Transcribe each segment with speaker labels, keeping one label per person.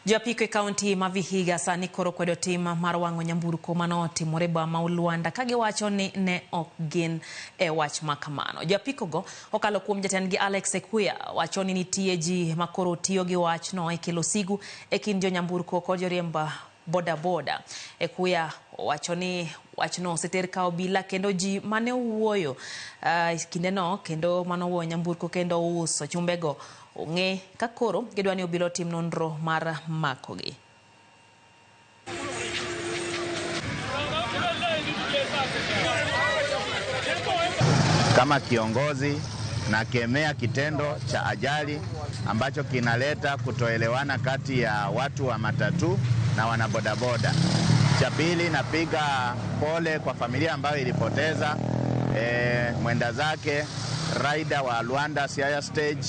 Speaker 1: Jo apiko e kaunti ma Vihiga sani koro kwedo tim mar wang'o nyamburko manotimore boma Luanda ka giwacho ni ne ok gin e wach ma kamano. Jo apiko go okalo kuom jatendgi Alex Ekuya wacho ni nitie ji makoro tiyo gi wachno e kelo sigu e kind jo nyamburko kod joriemb boda boda. Ekuya owacho ni wachno oseter ka obila kendo ji mane owuoyo kindeno kendo manowuoyo nyamburko kendo uso chumbego ong'e ka koro gidwa ni obila otim nonro mar makogi.
Speaker 2: Kama kiongozi nakemea kitendo cha ajali ambacho kinaleta kutoelewana kati ya watu wa matatu na wanabodaboda. Cha pili, napiga pole kwa familia ambayo ilipoteza mwenda zake rider wa Luanda Siaya stage.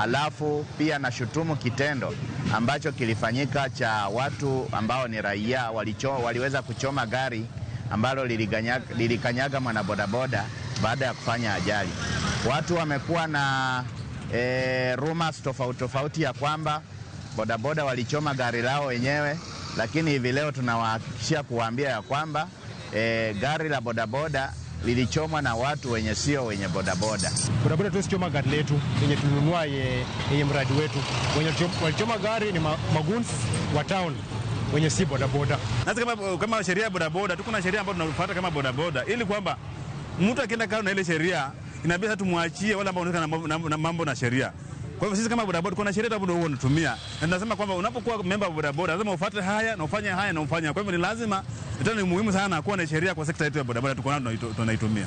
Speaker 2: Alafu pia nashutumu kitendo ambacho kilifanyika cha watu ambao ni raia waliweza kuchoma gari ambalo lilikanyaga mwanabodaboda baada ya kufanya ajali. Watu wamekuwa na rumors tofauti tofauti ya kwamba bodaboda walichoma gari lao wenyewe, lakini hivi leo tunawahakikishia kuwaambia ya kwamba gari la bodaboda lilichomwa na watu wenye sio wenye bodaboda.
Speaker 3: Bodaboda tusichoma gari letu yenye tulinunua yenye mradi wetu. Wenye walichoma gari ni magoons wa town wenye si bodaboda.
Speaker 4: Sasa kama sheria ya bodaboda, tuko na sheria ambayo tunafuata kama bodaboda, ili kwamba mtu akienda kando na ile sheria inabidi sasa tumwachie wale ambao wanahusika na mambo na sheria. Kwa hivyo sisi kama bodaboda kuna sheria ambayo huwa tunatumia, na tunasema kwamba unapokuwa member wa bodaboda lazima ufuate haya na ufanye haya na ufanye. Kwa hivyo ni lazima, tena ni muhimu sana kuwa na sheria kwa sekta yetu ya bodaboda, tuko nayo tunaitumia.